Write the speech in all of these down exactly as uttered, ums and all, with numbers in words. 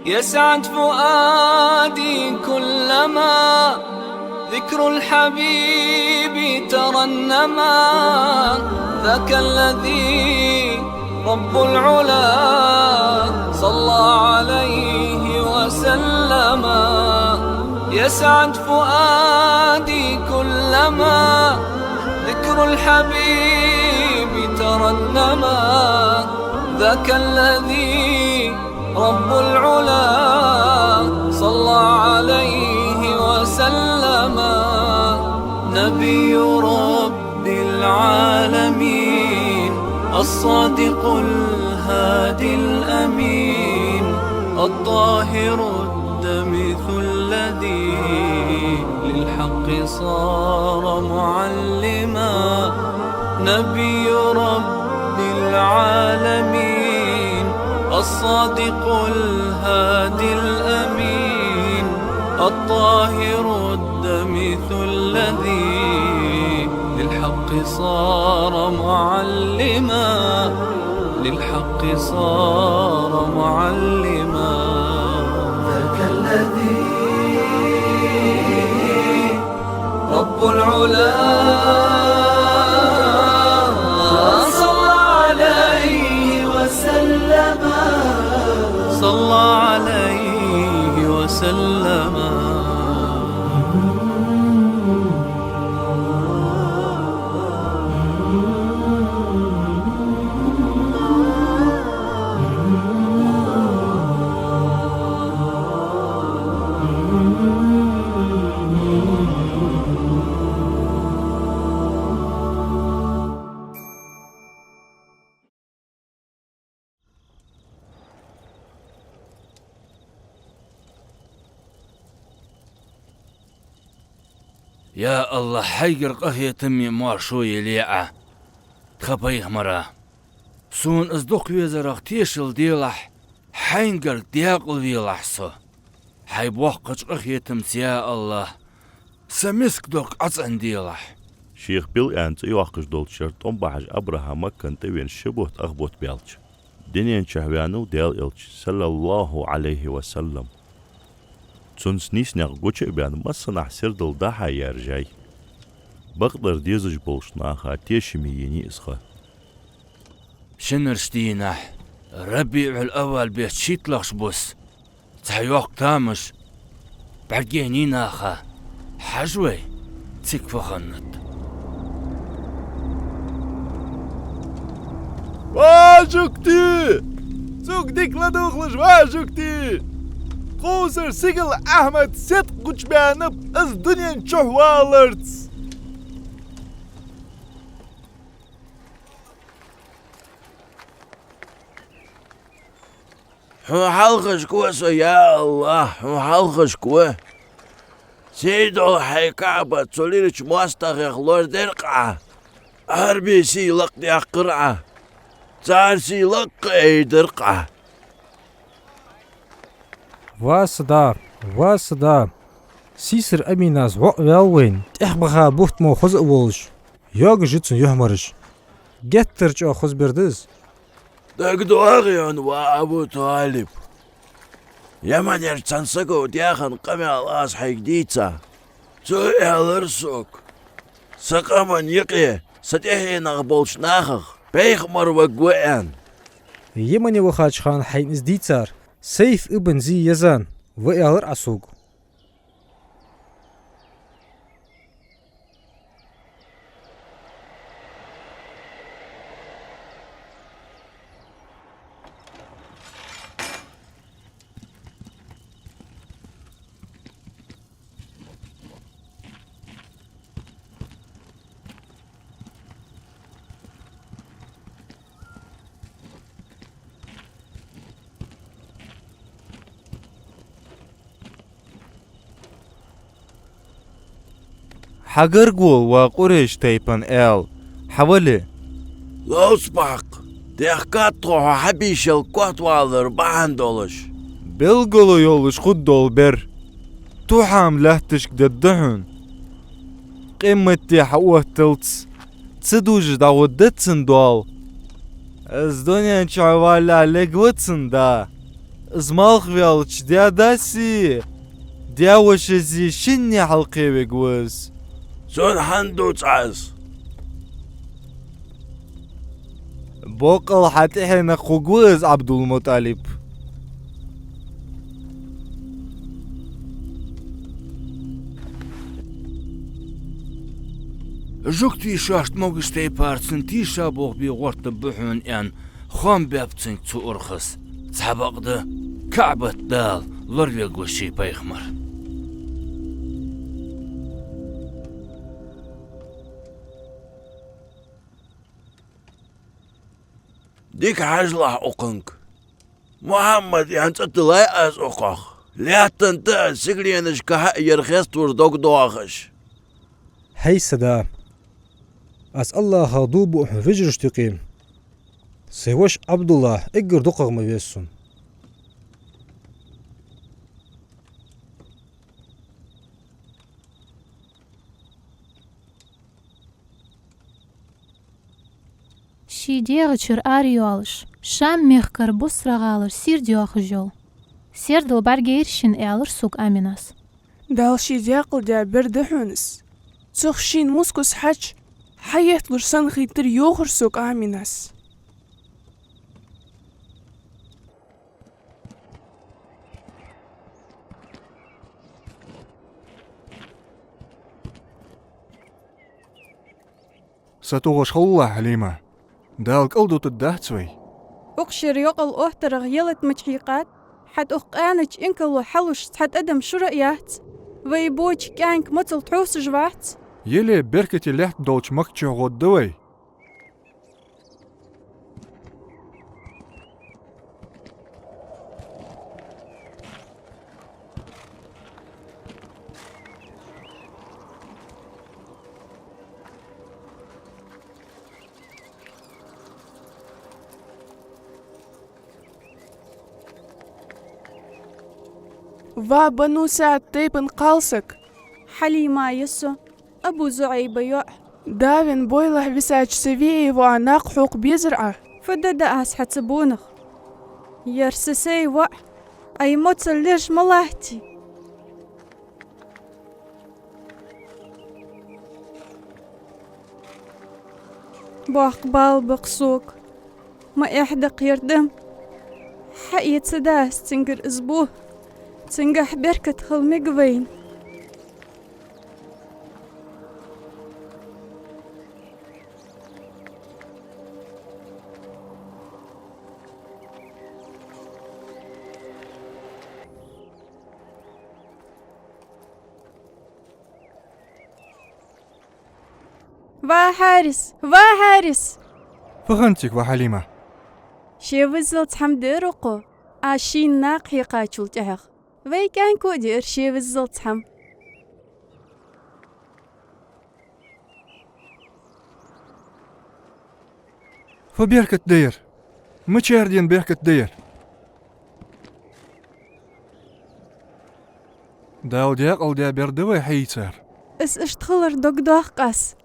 يسعد فؤادي كلما ذكر الحبيب ترنما. ذاك الذي رب العلا صلى عليه وسلم. يسعد فؤادي كلما ذكر الحبيب ترنما. ذاك الذي رب العلا صلى عليه وسلم. نبي رب العالمين، الصادق الهادي الأمين، الطاهر الدمث الذي للحق صار معلما. نبي رب العالمين، الصادق الهادي الأمين، الطاهر الدمث الذي للحق صار معلما، للحق صار معلما. ذاك الذي رب العلا صلى عليه وسلم. صلى عليه وسلم. Я АллахӀ, хьайгара къахетаме моаршо яле Ӏа тха пайхамара. Сона из дукха везарах тешал делахь, хьайгара декъалвелахь со. Хьай боккхача къахетамца, я АллахӀ, са миска дог Ӏа цӀенделахь. Шийх Билъам цӀи йоаккхаш долча шера тӀом бахьаш Абрахьа Маккан тӀа вена ши бутт ах бутт баьлча, дунен чу ваьннав Даьла Элча, صلى الله عليه وسلم. Цунца нийсача наькъа гуча а баьнна, массанахьа сердал дӀа-хьа яьржай. Бакъдар дезаш болча наха тешаме енай из ха. Шинарча дийнахьа, РабиӀул-аввал бетта шийтталагӀча бус, цхьа йоккха тамаш бӀаргаяйнай наха. Хьажа вай, цига фу хиннад. Ва жугтий! Цунга дика ладувгӀалаш, ва жугтий! Кхувсара Сигала Ахьмада седкъа гучабаьннаб из дунен чу валарца. Хьона хьалхашка ва со, я АллахӀ, хьона хьалхашка ва. Сий дола хьай КаӀба цу лирача моастагӀех лорадаьр-кх Ӏа. Ӏарбий сий лакхдаьккхар Ӏа. Цар сий лакха айдир-кх Ӏа. Ва са да, ва са да! Сийсара Аминас воӀ ваьв вайна, тӀехбаха бутт мо хоза а волаш, йоагаш я цун юхьмараш. Геттара чӀоагӀа хоза бер да из. ДагадоагӀий хьона, ва Абу ТӀалиб, Яманерча цхьан саго даь хинна къамаьл аз хьайга дийца? Цо аьлар сога: са къаман юкъе са тӀехьенах болча нахах пайхамар варгва аьнна. Ямане вахача хана хьайна из дийцар. Сайф ибн Зи Язан ва аьлар Ӏа сога. Хьагарга вола, ва Къурайш тайпан аьла, хьавале. Ловца баккха, дехкад тхо хьо хьабийшал котвалар бахьан долаш. Белгало йолаш хургдола бер Тухьама лаьтташка дергда хьона. Къематди хьаотталца ца дужаш дӀагӀоргда цун доал. Из дунен чу валале лергва цун да. из малх ваьлча, даь-даси, даь-вошаси шинне хьалкхеваргва из. Цунна хӀана дувц Ӏа из? Боккъал хьа тӀехьенах хургва из, Ӏабдул-МутӀалиб. Жугтий шоашта могаш тайпара цунна тийша болх бе гӀертаргба хьона, аьнна, хоам баьб цунга цу урхас. Цхьабакъда КаӀбат Дала лоравергва ший пайхамар. Дика хьажалахь укхунга. Мухьаммад аьнна цӀи тиллай аз укхох. Лаьттан тӀа а, сигаленашка а ер хеставар дог доахаш. ХӀай са да, аз АллахӀах дув буъ хьона вежарашта юкъе. Сай воша Ӏабдуллахь эггара дукхагӀа ма веза сона. Ший дегӀа чура арайоалаш, Шам мехкара Бусра гӀалара сийрда йоахаш йола. Сердал бӀаргаяйра шийна, аьлар сога Аминас. Дала ший даькъала даь бер да хьона из. Цох шийна мускус хьача, хьаетталуш санна хийтар, йоахар сога Аминас. СатохӀаш хилалахь, Хьалима. Дала кӀалдутаргдац вай. Укх шера йокъал оттарах ялат ма хьийкхад, хьатӀа укх къаьнача инкало хьалуш цхьа тӀадам шура а яц. Вай боча кӀаьнк моцал тхьовсаш вац. Яле беркате лаьтта долча Макка чу гӀоргда вай. Ва Бану СаӀд тайпан кхалсаг! Хьалима я со, Абу ЗуӀайба йоӀ. Да венна бойлахь висача са виӀий воӀа накха хьокха безар Ӏа? Фу де деза аз хьа цу бонах? Ер са сай воӀ, Ӏа моцал леш ма латтий. Боккха бала ба-кх сога. Ма эхь да-кх ер даьм. Хьаэца деза цунгара из бо. Цунгахь беркат хила мег вайна. Ва Хьарис! Ва Хьарис! Фу хиннад цига, ва Хьалима? Ше виззалца хӀама дир укхо, аз шийна накха хьекхачул тӀехьагӀа. Вай кӀаьнко а дир ше виззалца хӀама. Фу беркат да ер? Мичара дена беркат да ер? Дала даькъала даь бер да вай хьаийцар. Из иштта хилар дог доаккх аз.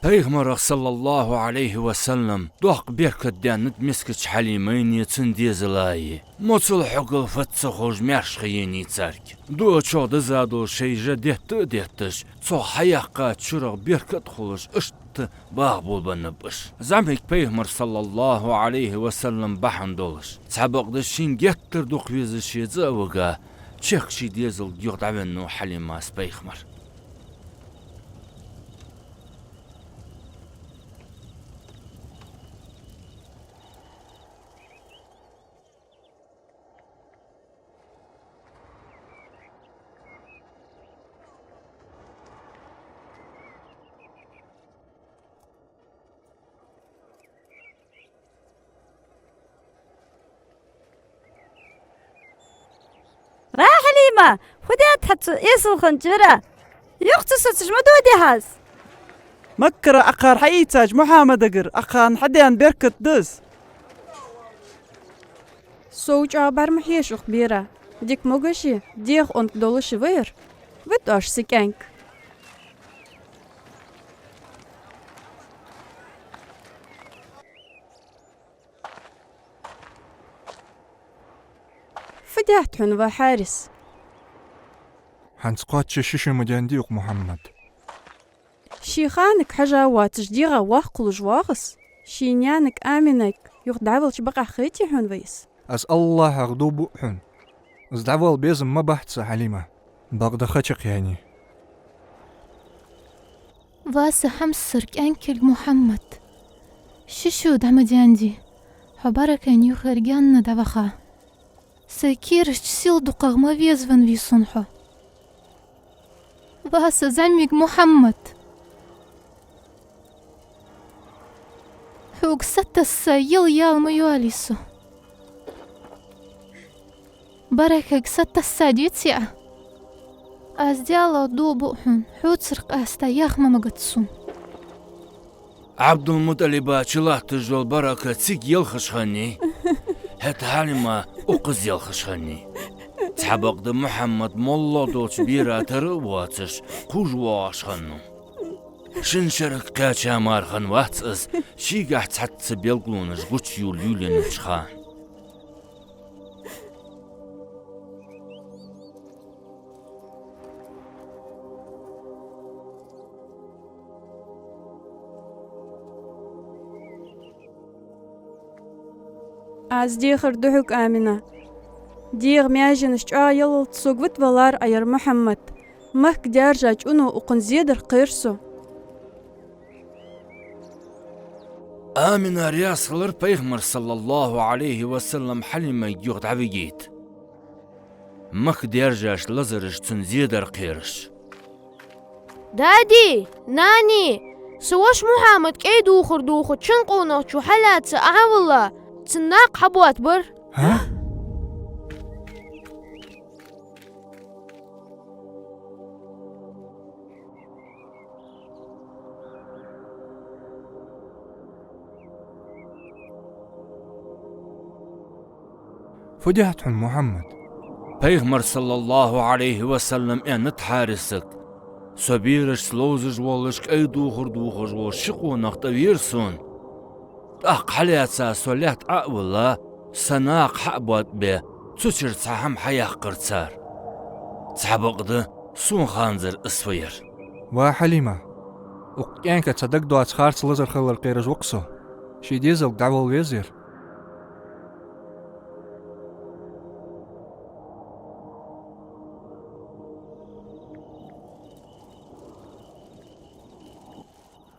Пайхамарах, саллаллахӀу Ӏалайхи ва саллам, доккха беркат даьннад мискача Хьалимайнеи цун дезалаи. Моцал хьогал фу ца ховш маьрша ха енай царга. Дуачох дизза дола шоай жа детта а детташ, цох хьаяьккхача шурах беркат а хулаш, иштта баха болабеннаб уж. ЗӀамига пайхамар, саллаллахӀу Ӏалайхи ва саллам, бахьан долаш, цхьабакъда шийна геттара дукха везаш ший цӀа а вига, чехка ший дезалга юха дӀавеннав Хьалимас пайхамар. Ра, Хьалима, фу даьд хьа цу эсала хиннача вира? Юха ца сацаш ма доде хьо из. Маккара акхар хьаийцача Мухьаммадагара акхарна хьадаьнна беркат да из. Сов чӀоагӀа бӀарга ма хьежа укх бера. Дика могаши, деха онка долаши ва ер. Вита оаш са кӀаьнк. Фу даьд хьона, ва Хьарис? ХӀанз кхоачаш ши шу ма даьннадий укх Мухьаммада. Ший ханага хьажа воацаш дегӀа воккха хулаш воагӀа из. Ший наьнага Аминайга юха дӀаволча бакъахьа хетий хьона, ва из? Аз АллахӀах дув буъ хьона, из дӀавала безам ма бац са, Хьалима. Бакъда ха чакхъяьннай. Ва са хьамсара кӀаьнкилг Мухьаммад, ши шу дӀа ма даьннадий хьо Баракайна юхера гаьна дӀаваха. Сай кийрача сел дукхагӀа ма везавеннавий сона хьо. Ва са зӀамига Мухьаммад, хьога сатасса яла яла ма йоалий со. Баракайга сатасса деций Ӏа? Аз Даьлах дув буъ хьона, хьоцара къаьста ях ма магац сона. Ӏабдул-МутӀалиба чулатташ йола Барака цига елхаш хиннай, хӀаьта Хьалима укхаза елхаш хиннай. Цхьабакъда Мухьаммад моллагӀа долча бера тара а воацаш, кхувш воагӀаш хиннав. Шин шерага кхаьча мара хиннавац из, шийгахьа цхьацца белгалонаш гучайоалаю лийннача хана. Аз дехар ду хьога, Амина. ДегӀа маьженаш чӀоагӀа яллалца сога вита валар Ӏа ер Мухьаммад. Макка даьржа чӀуно укхунна зе дар кхер со. Амина раьза хилар Пайхамар, саллаллахӀу Ӏалайхи ва саллам, Хьалимайга юха дӀавигийта. Макка даьржача лазараш цунна зе дар кхераш. Дади, нани, са воша Мухьаммад кӀай дувхар дувхача шин къонахчо хьалаьца Ӏа вале, цун накха хьабоатабар. ХӀа? Фу даьд хьона, Мухьаммад? Пайхамара, саллаллахӀу Ӏалайхи ва саллам, аьннад Хьарисага: со берашца ловзаш волаш, кӀай дувхар дувхаш вола ши къонах тӀавера сона. ТӀаккха хьалаьца со лаьтта Ӏо а вилла, са накха хьа а боатабаь, цу чура цхьа хӀама хьаяккхар цар. Цхьабакъда сона ханзар из фу яр. Ва Хьалима, укх кӀаьнка цхьа дагадоаца харц лазар хилар кхераш ва-кх со. Ший дезалга дӀавала веза ер.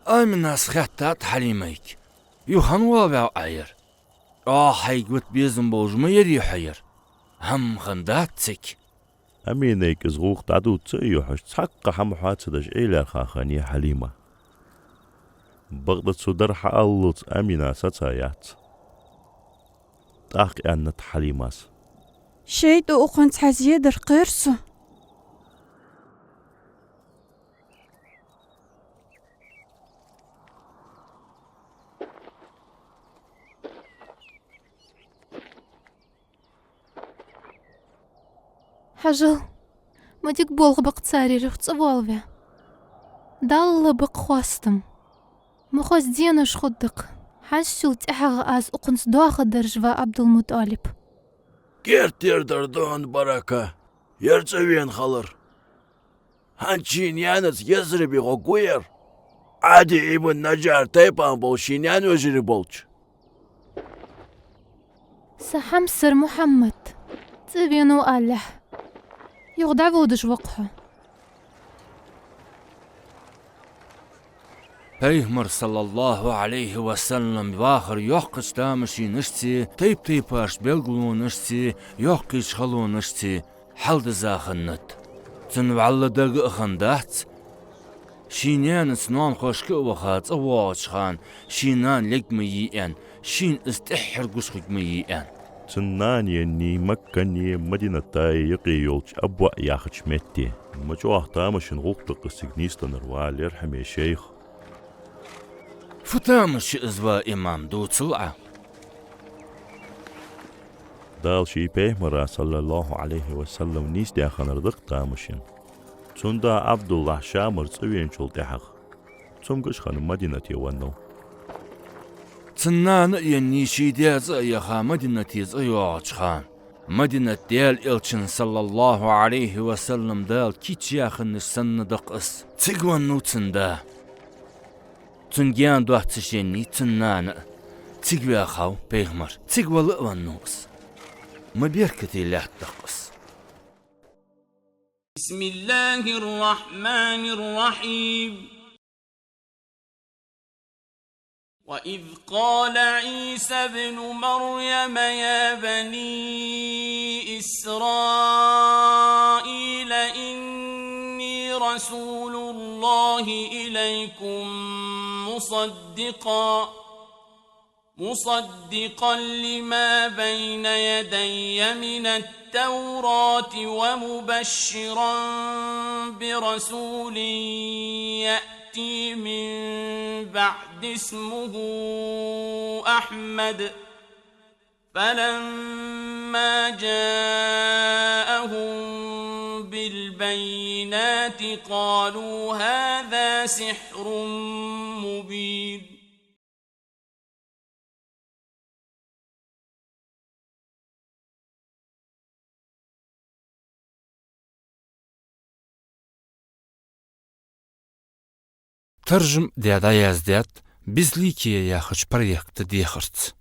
Аминас хаьттад Хьалимайга: юха хӀана воалаваьв Ӏа ер? ЧӀоагӀа хьайга вита безам болаш ма ярий хьо ер? ХӀама хиннадац цига. Аминайга из гӀулакх дӀадувца а йохьаш, цхьаккха хӀама хьоа ца деш, ӀелаьрхӀа хиннай Хьалима. Бакъда цу дар хьааллалца Амина сацаяц. ТӀаккха аьннад Хьалимас: шайтӀа укхунна цхьа зе дар кхер со. Хьажал, ма дика болх ба-кх цар ер юха цӀавоалаве. Далла ба-кх хоастам. Ма хоза денаш хургда-кх. ХӀанзчул тӀехьагӀа аз укхунца доаха дарж, ва Ӏабдул-МутӀалиб. Керттера дар да хьона, Барака, ер цӀавена хилар. ХӀанз ший наьнаца Ясрибе гӀоргва ер, Ӏади ибн Наджар тайпан болча ший наьна-вежарий болча. Са хьамсара Мухьаммад цӀавенав алалехьа, юха дӀаводаш ва-кх хьо. Пайхамар, саллаллахӀу Ӏалайхи ва саллам, вахар йоккхача тамашийнашцеи, тайп-тайпарча белгалонашцеи, йоккхийча халонашцеи хьалдиза хиннад. Цунна вӀалла дага а хиннадац, ший наьнаца ноанахошка а ваха цӀавоагӀача хана ший нана лерг ма йий аьнна, шийна из тӀеххьара гуш хург ма йий аьнна. Цун нана еннай Маккаи Мадинаи юкъе йолча Абваъ яхача метте. Ма чӀоагӀа тамашийна гӀулакх да-кх из цига нийсденнар, ва лерхӀаме шайх. Фу тамаш я из, ва имам, дувцал Ӏа. Дала ший Пайхамара, саллаллахӀу Ӏалайхи ва саллам, нийсдаь хиннар да-кх тамашийна. Цун да Ӏабдуллахь Шамара цӀавеначул тӀехьагӀа цамогаш хинна Мадинате веннав. Цун нана а еннай ший даь цӀа а яха Мадинате цӀайоагӀача хана. Мадинат Даьла Элчан, саллаллахӀу Ӏалайхи ва саллам, Дала кийчъяь хиннача санна да-кх из. Цига веннав цун да. Цунна гаьна доацаш еннай цун нана а. Цига ваьхав пайхамар. Цига вала а веннав из. Ма беркате лаьтта да-кх из. بسم الله الرحمن الرحيم. وإذ قال عيسى ابن مريم يا بني إسرائيل إني رسول الله إليكم مصدقا مصدقا لما بين يدي من التوراة ومبشرا برسول يأتي من بعد اسمه أحمد. فلما جاءهم بالبينات قالوا هذا سحر مبين. Таржам даь дӀаяздаьд «Безликие» яхача проекта дехарца.